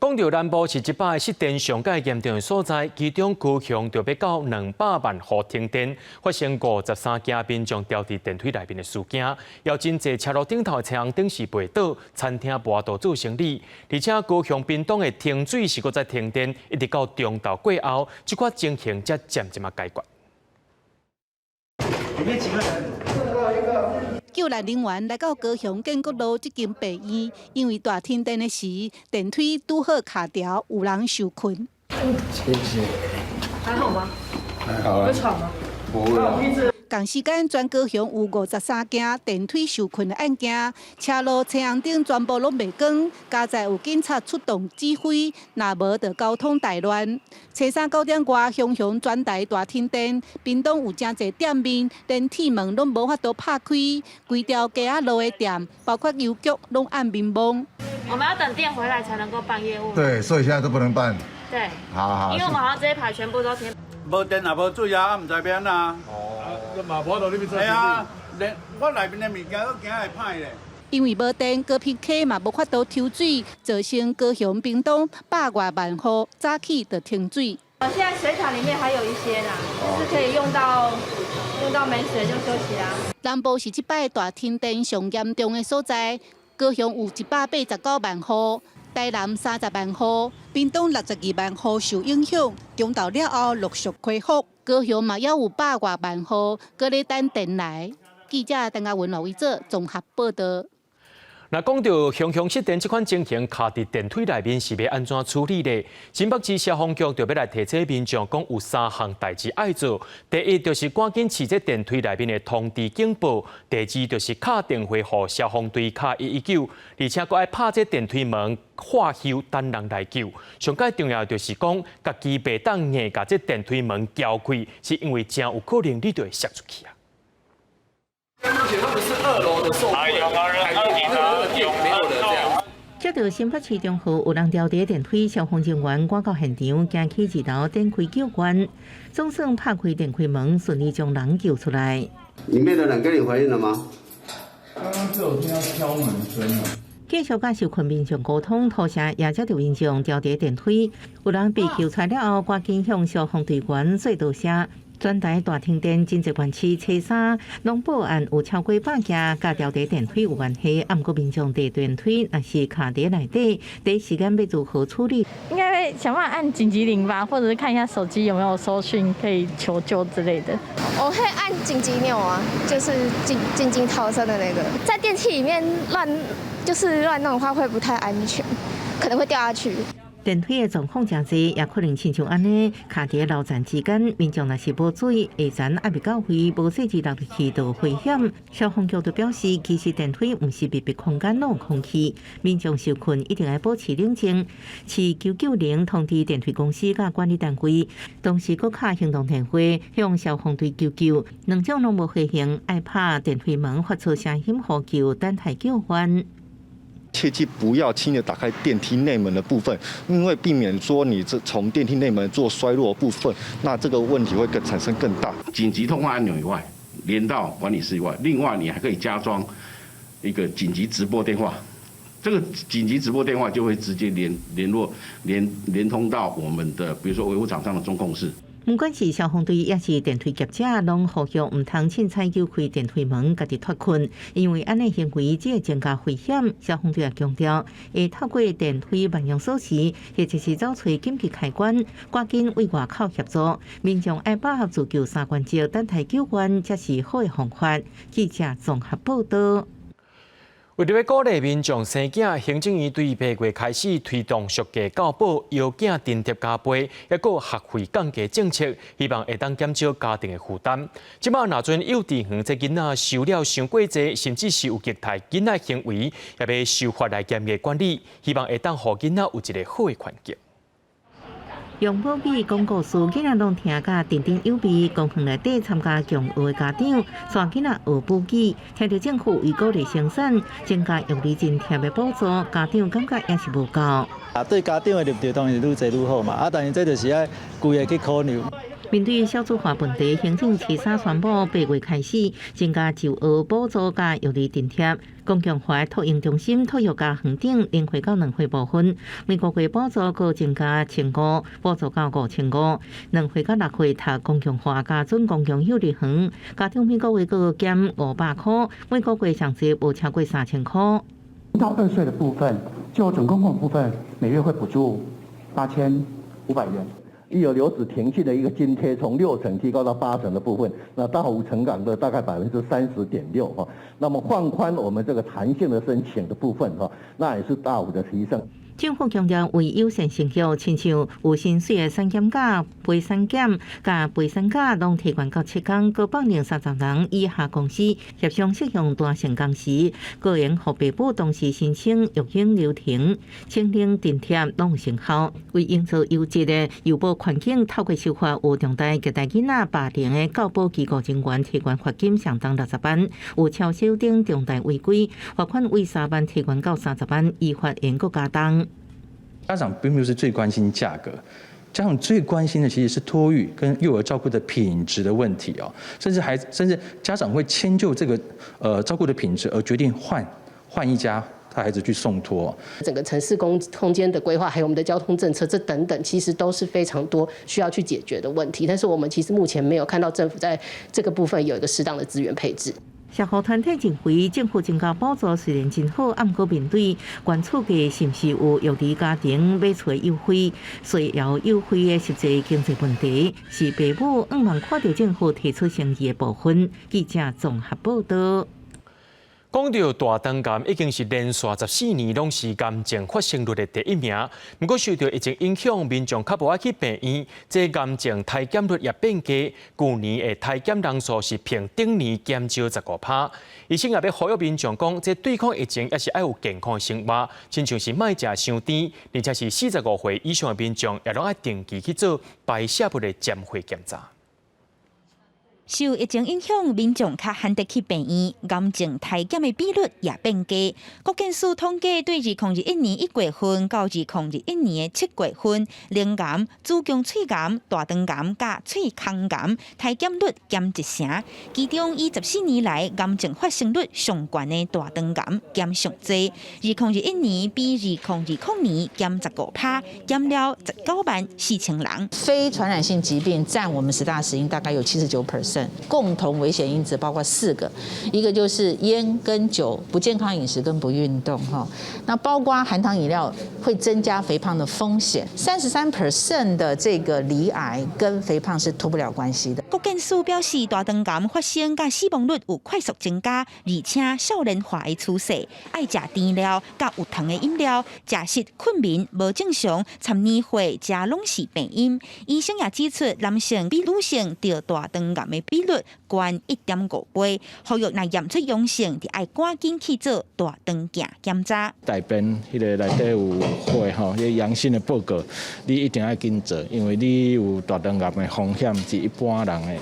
講著南部是這擺失電上蓋嚴重的所在，其中高雄就欲到200萬戶停電，發生53件民眾牢佇電梯內面的事件，有真濟車路頂頭的青紅燈是袂倒，餐廳無法度做生理，而且高雄屏東的停水是閣再停電，一直到中晝過後，這款情形才漸漸仔解決。裡面幾個人？救難人員來到高雄建國路這間病院，因為大停電的時，電梯拄好卡牢，有人受困。謝謝。還好嗎？還好。會喘嗎？不會。仝時間，全高雄有53件電梯受困的案件，車路青紅燈全部攏袂關，佳哉有警察出動指揮，若無就交通大亂。初三9點外，雄雄全台大停電，屏東有誠濟店面連鐵門攏無法度拍開，規條街仔路的店，包括郵局攏按眠夢。我們要等電回來才能夠辦業務。對，所以現在都不能辦。對，好好。因為我們好像這一排全部都停。無電也無水啊，毋知欲按怎。哦，嘛無法度入去做。係啊，連我內面的物件都驚會歹咧。因為無電，高屏溪嘛無法度抽水，造成高雄屏東百外萬戶早起就停水。現在水塔裡面還有一些啦，是可以用到沒水就休息啦。南部是這擺大停電上嚴重的所在，高雄有189萬戶。台南30萬戶，屏東62萬戶受影響，中晝了後陸續恢復。高雄嘛猶有百外萬戶，閣咧等電來。記者鄧亞文、羅維哲綜合報道。那講著雄雄失電這款情形，卡佇電梯內面是欲按怎處理呢？新北市消防局就欲來提醒民眾，講有三項代誌愛做。第一，就是趕緊飼這電梯內面的通知警報；第二，就是敲電話予消防隊敲119，而且閣愛拍這電梯門喝休等人來救。上蓋重要就是講，家己袂當硬共這電梯門撬開，是因為誠有可能你就會摔出去啊。目前他們是二樓的受困，接著新北市中和有人牢佇電梯，消防人員趕到現場，行去二樓展開救援，總算拍開電梯門，順利將人救出來。裡面的人跟你回應了嗎？剛剛就有聽到敲門聲啊。繼續佮受困民眾溝通，土城也接著民眾牢佇電梯，有人被救出來了後，趕緊向消防隊員說多謝。全台大停電，真濟縣市初三攏報案有超過百件，佮牢佇電梯有關係。啊，毋過民眾佇電梯若是卡佇內底，第一時間欲如何處理？應該會想辦法按緊急鈴吧，或者是看一下手機有沒有收訊可以求救之類的。我會按緊急鈕啊，就是緊急逃生的那個。在電梯裡面亂就是亂弄的話，會不太安全，可能會掉下去。電梯的狀況誠濟，也可能親像按呢，卡佇樓層之間，民眾若是無注意，下層猶未到位，無細緻落去就危險。消防局就表示，其實電梯毋是密閉空間，攏有空氣，民眾受困一定愛保持冷靜，飼求救鈴通知電梯公司佮管理單位，同時閣敲行動電話向消防隊求救。兩種攏無回應，愛拍電梯門發出聲音呼救，等待救援。切記不要輕易打開電梯內門的部分，因為避免說你這從電梯內門做摔落的部分，那這個問題會更產生更大。緊急通話按鈕以外，連到管理室以外，另外你還可以加裝一個緊急直撥電話，這個緊急直撥電話就會直接聯絡連通到我們的，比如說維護廠商的中控室。毋管是消防隊，抑是電梯業者，攏呼籲毋通凊彩撬開電梯門，家己脫困，因為按呢行為只會增加危險。消防隊也強調，會透過電梯萬用鎖匙，或者是走揣緊急開關，趕緊對外口協助。民眾愛把握自救三原則，等待救援才是好的方法。記者綜合報道。為著欲鼓勵民眾生囝，行政院對8月開始推動俗價教保、藥囝津貼加倍，抑閣學費降低政策，希望會當減少家庭的負擔。這擺若準幼稚園這囡仔收了傷過濟，甚至是有虐待囡仔行為，也欲修法來嚴格管理，希望會當予囡仔有一个好的環境。用母語講故事，囡仔攏聽甲津津有味。公園內底參加共學的家長，帶囡仔學母語，聽著政府為鼓勵生產，增加育兒津貼的補助，家長感覺也是無夠。啊，對家長的立場當然是愈濟愈好嘛，啊，但是這就是愛規个去考慮。面對少子化問題，行政初三宣布8月開始增加就學補助佮育兒津貼。公共化托嬰中心托育佮園長0歲到2歲部分，每個月補助閣增加1500，補助到5500。2歲到6歲讀公共化佮準公共幼兒園，家長每個月閣減500箍，每個月上濟無超過3000箍。 0到2歲的部分，就準公共部分，每月會補助8500元。育兒留職停薪的一個津貼，從6成提高到8成的部分，那大幅成長的大概30.6%哈。那麼放寬我們這個彈性的申請的部分哈，那也是大幅的提升。政府強調為友善生育，親像有薪水的產檢假、陪產檢佮陪產假，攏提懸到7工，閣放任30人以下公司協商適用彈性工時，個人予爸母同時申請育嬰留停、請領津貼攏有成效，為營造優質的幼保環境，透過修法有重大虐待囡仔霸凌的教保機構人員提懸罰金相當60萬，有超收等重大違規，罰款為3萬提懸到30萬，依法嚴閣加重。家長並不是最關心價格，家長最關心的其實是托育跟幼兒照顧的品質的問題哦，甚至家長會遷就這個照顧的品質而決定換一家帶孩子去送托。整個城市空間的規劃，還有我們的交通政策，這等等，其實都是非常多需要去解決的問題。但是我們其實目前沒有看到政府在這個部分有一個適當的資源配置。社福團體認為，政府增加補助雖然真好，毋過面對懸厝價是毋是有育兒家庭買厝優惠，需要優惠的實際經濟問題，是爸母向望看著政府提出誠意的部分。記者綜合報道。講著大腸癌已經是連續14年攏是癌症發生率的第一名。毋過受著疫情影響，民眾較無愛去病院，這癌症篩檢率也變低。舊年的篩檢人數是比頂年減少15%。醫生也欲呼籲民眾講，這對抗疫情也是愛有健康的生活，親像是莫食傷甜，而且是45歲以上的民眾也攏愛定期去做排泄物的攕血檢查。受疫情影響，民眾較罕得去病院，癌症篩檢的比率也變低。國健署統計，對2021年1月份到2021年7月份，乳癌、子宮喙癌、大腸癌佮喙腔癌篩檢率減1成，其中以14年來癌症發生率上懸的大腸癌減上濟。2021年比2020年減15%，減了19萬4千人。非傳染性疾病佔我們10大死因大概有79%。共同危險因子包括四個，一個就是菸跟酒、不健康飲食跟不運動哈。那包括含糖飲料會增加肥胖的風險，33% 的這個罹癌跟肥胖是脫不了關係的。國健署表示，大腸癌發生佮死亡率有快速增加，而且少年化的趨勢。愛食甜料佮有糖的飲料，食食睏眠無正常，摻年歲，這攏是病因。醫生也指出，男性比女性得大腸癌的比率懸1.5倍，呼籲若驗出陽性，就愛趕緊去做大腸鏡檢查。大便彼个內底有血吼，彼個陽性的報告，你一定愛緊做，因為你有大腸癌的風險是一般人的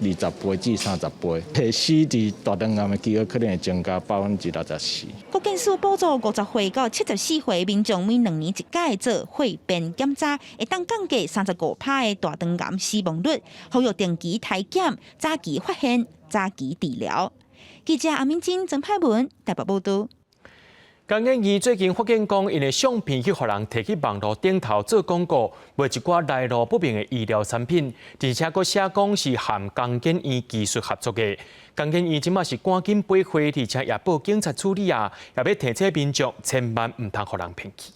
20倍至30倍，會死佇大腸癌的機會可能會增加64%。國健署補助50歲到74歲民眾每2年一擺做血便檢查，會當降低35%的大腸癌死亡率。呼籲定期篩檢，早期發現，早期治療。記者阿敏晶、曾派文台北報導。江建義最近發現講，𪜶的相片去予人提去網路頂頭做廣告，賣一寡來路不明的醫療產品，而且閣寫講是和江建院技術合作的。江建院這馬是趕緊備貨，而且也報警察處理啊，也欲提醒民眾千萬毋通予人騙去。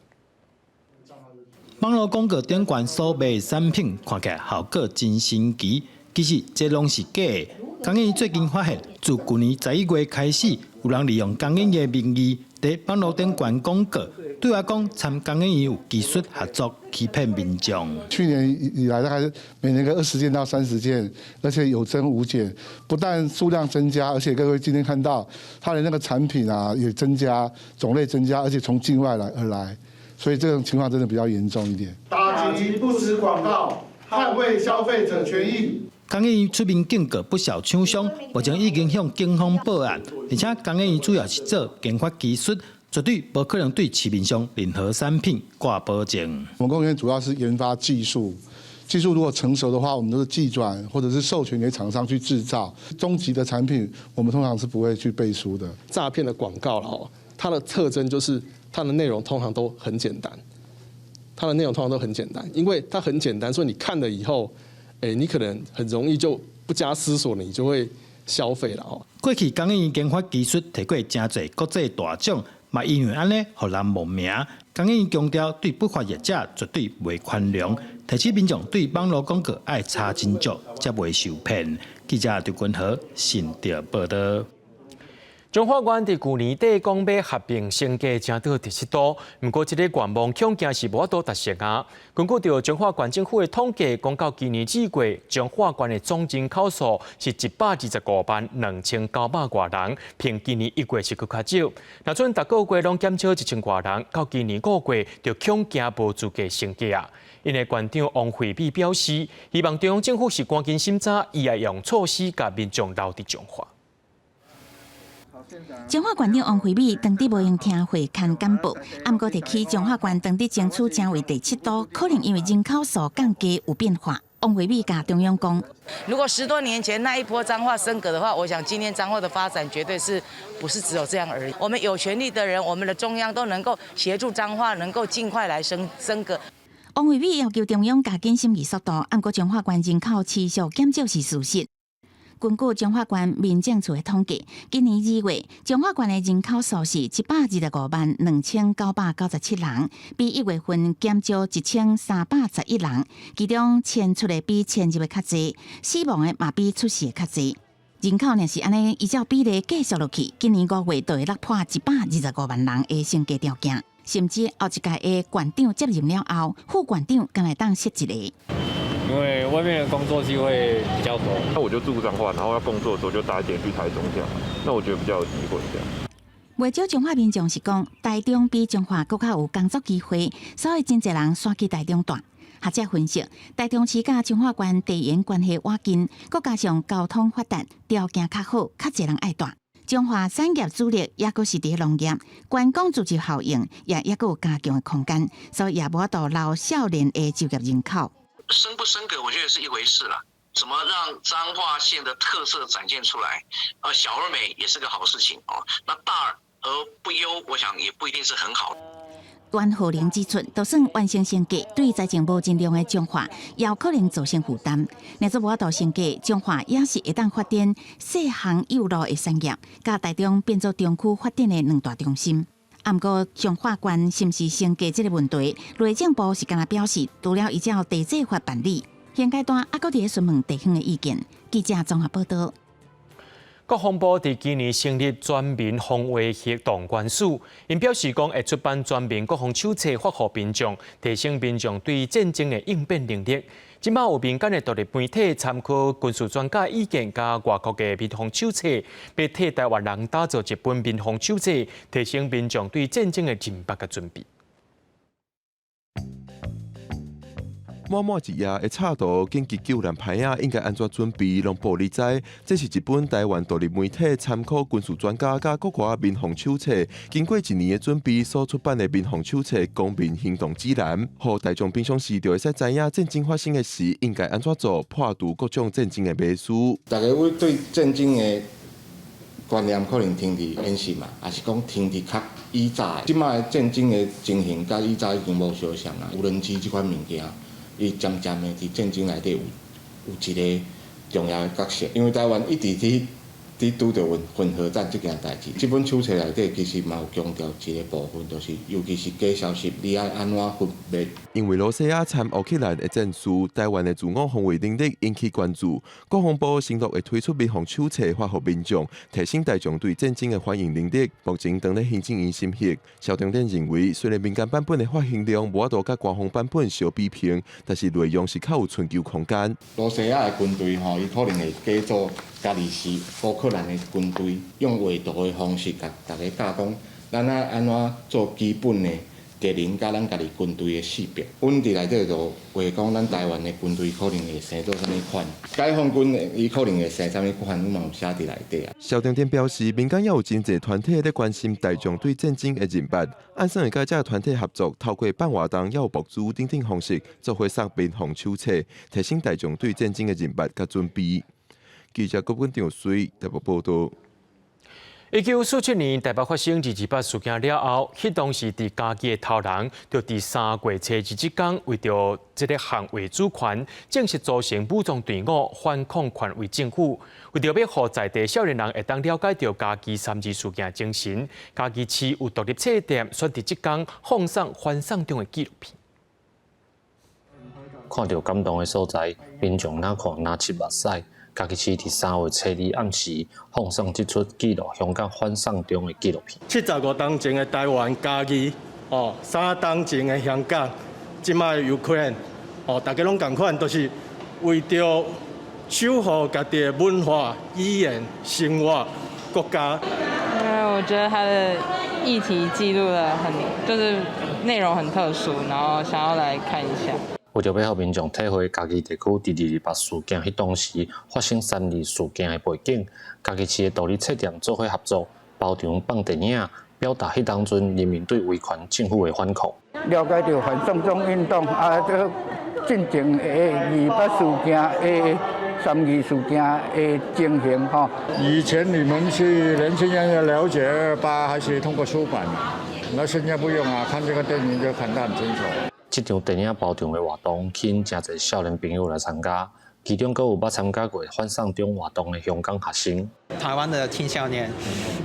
網路廣告頂懸所賣產品看起來效果真神奇，其實這攏是假的。江建院最近發現，自舊年11月開始，有人利用江建院的名義，佇網路頂懸廣告，對外講參江建院有技術合作，欺騙民眾。去年以來，大概每年個20件到30件，而且有增無減，不但數量增加，而且各位今天看到它的那個產品啊也增加，種類增加，而且從境外來而來。所以這種情況真的比較嚴重一點。打擊不實廣告，捍衛消費者權益。工研院出面警告不肖廠商，目前已經向警方報案，而且工研院主要是做研發技術，絕對無可能對市面上任何產品掛保證。我們工研院主要是研發技術，技術如果成熟的話，我們都是技轉或者是授權給廠商去製造。終極的產品，我們通常是不會去背書的。詐騙的廣告了，它的特徵就是它的內容通常都很簡單，它的內容通常都很簡單，因為它很簡單，所以你看了以後，你可能很容易就不加思索，你就會消費了哦。過去工研院研發技術提過誠濟國際大獎，嘛因為按呢，予人冒名。工研院強調，對不法業者絕對袂寬容，提醒民眾對網路廣告愛查真足，才袂受騙。記者張君和新竹報道。彰化縣佇舊年底講欲合併升格成做特色都，毋過這個願望恐驚是無法度達成啊。根據著彰化縣政府的統計，講到今年四月，彰化縣的總人口數是125萬2900外人，比今年1月是閣較少。若準逐個月攏減少1000外人，到今年5月就恐驚無資格升格啊。𪜶的縣長王惠美表示，希望中央政府是趕緊審查，伊會用措施共民眾留佇彰化。彰化縣長王惠美當佇無閒聽會刊簡報，毋過提起彰化縣當佇爭取成為第七都，可能因為人口數降低有變化。王惠美共中央講：如果10多年前那一波彰化升格的話，我想今天彰化的發展絕對是不是只有這樣而已。我們有權力的人，我們的中央都能夠協助彰化，能夠盡快來升格。王惠美要求中央加緊審議速度，毋過彰化縣人口持續減少是事實。根據彰化縣民政處的統計，今年2月，彰化縣的人口數是1,252,997人，比1月份減少1311人，其中遷出的比遷入的較濟，死亡的嘛比出世的較濟。人口若是按呢依照比例繼續落去，今年5月就會落破125萬人的升格條件，甚至後一屆的縣長接任了後，副縣長敢會當設一個。因為外面的工作機會比較多，那我就住彰化，然後要工作的時候就搭一點去台中這樣，那我覺得比較有機會這樣。袂少彰化民眾是講，台中比彰化閣較有工作機會，所以真濟人徙去台中蹛。學者分析，台中市佮彰化縣地緣關係倚近，閣加上交通發達，條件較好，較濟人愛蹛。彰化產業主力猶閣是佇農業，觀光聚集效應也猶閣有加強的空間，所以也無法度留少年的就業人口。升不升格，我覺得是一回事了。怎麼讓彰化縣的特色展現出來？小而美也是個好事情哦。那大而不優，我想也不一定是很好。袁浩玲指出，就算完成升格，對財政無盡量的彰化，也有可能造成負擔。若做無法度升格，彰化也是會當發展細航幼路的產業，佮台中變做中區發展的兩大中心。毋過彰化縣是毋是升格這個問題，內政部是干焦表示，除了依照地制法辦理，現階段猶閣佇咧詢問地方的意見。記者綜合報道。國防部佇今年成立全民防衛行動官署，𪜶表示講會出版全民國防手冊，發予民眾，提升民眾對戰爭的應變能力。這馬有民間的獨立媒體參考軍事專家意見，佮外國的民防手冊，欲替台灣人打造一本民防手冊，提升民眾對戰爭的認捌佮準備。滿滿一頁的插圖，緊急救難牌仔應該按怎準備，攏報你知。這是一本台灣獨立媒體參考軍事專家佮國外民防手冊，經過一年的準備所出版的民防手冊《公民行動指南》，予大眾平常時就會使知影戰爭發生的時應該按怎做，破除各種戰爭的迷思。大家會對戰爭的觀念可能停佇演習嘛，抑是講停佇較以早的。這擺的戰爭的情形，佮以早已經無相像啊。無人機這款物件。伊漸漸的佇戰爭內底有一个重要的角色，因為台灣一直佇拄著混合戰這件代誌。這本手冊內底其實嘛有強調一个部分，就是尤其是假消息，你愛按怎分辨？因為羅西亞參烏克蘭的戰事，台灣的自我防衛能力引起關注。國防部承諾會推出民防手冊，發予民眾，提升大眾對戰爭的反應能力。目前正咧行政院審核。蕭中典認為，雖然民間版本的發行量無法度佮官方版本相比拼，但是內容是較有尋求空間。羅西亞的軍隊吼，伊可能會假做家己是烏克蘭的軍隊，用畫圖的方式共大家教講，咱愛按怎做基本的敵人佮咱家己軍隊的識別。阮佇內底就話講，咱台灣的軍隊可能會生做啥物款，解放軍伊可能會生啥物款，阮嘛有寫佇內底啊。蕭丁丁表示，民間也有真濟團體咧關心大眾對戰爭的認捌，按算會佮這个團體合作，透過辦活動，也有募資等等方式，做伙送民防手冊，提升大眾對戰爭的認捌佮準備。記者郭文長水台北報道。1947年台北發生二二八事件了後，彼當時佇嘉義的頭人，就佇3月初二這工，為著這个捍衛主權，正式組成武裝隊伍反抗權威政府。為著欲予在地少年人會當了解著嘉義三二事件精神，嘉義市有獨立冊店選佇這工放送反送中的紀錄片。看著感動的所在，民眾若看若拭目屎。嘉義市佇3月初二暗時放送這齣記錄香港反送中的紀錄片。75冬前的台灣嘉義，哦，3冬前的香港，這擺的烏克蘭，哦，大家攏仝款，都是為著守護家己的文化、語言、生活、國家。因為我覺得他的議題記錄得很，就是內容很特殊，然後想要來看一下。為著欲予民眾體會嘉義地區佇二二八事件彼當時發生三二事件的背景，嘉義市的獨立冊店做伙合作，包場放電影，表達彼當陣人民對威權政府的反抗。了解著反送中運動啊，這進前的二八事件的三二事件的情形吼。以前你們是年輕人要了解二二八，還是通過書本？那現在不用啊，看這個電影就看得很清楚。這場電影包場的活動吸引誠濟少年朋友來參加，其中閣有捌參加過反送中活動的香港學生。台灣的青少年，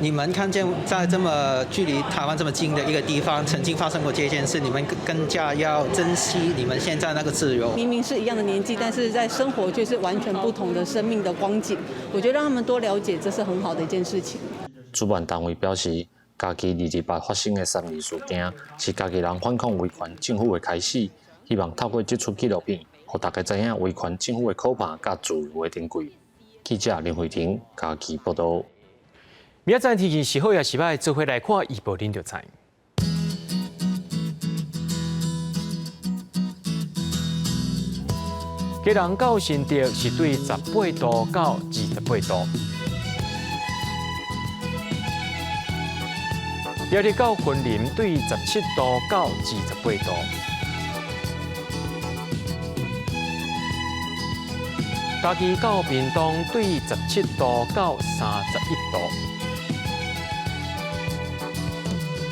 你們看見在這麼距離台灣這麼近的一個地方，曾經發生過這件事，你們更加要珍惜你們現在那個自由。明明是一樣的年紀，但是在生活卻是完全不同的生命的光景。我覺得讓他們多了解，這是很好的一件事情。主辦單位表示，嘉義二二八發生的三二事件，是嘉義人反抗威權政府的開始。希望透過這齣紀錄片，予大家知影威權政府的可怕佮自由的珍貴。記者林慧婷嘉義報導。明仔載天氣是好抑是䆀，做伙來看預報，恁就知。基隆到新竹是對18度到28度。苗栗到雲林對17度到28度。嘉義到屏東對17度到31度。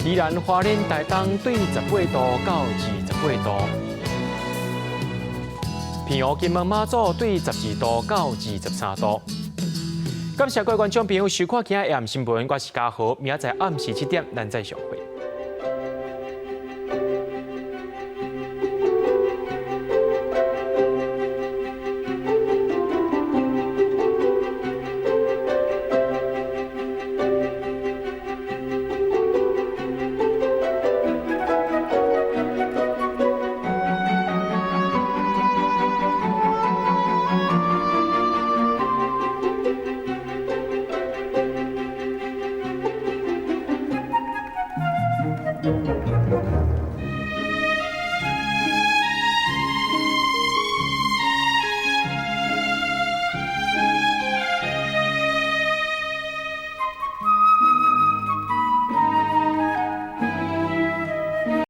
宜蘭花蓮台東對18度到28度。澎湖金門馬祖對12度到23度。感謝各位觀眾朋友收看今仔下暗新聞，我是嘉豪，明仔載暗時7點，咱再相會。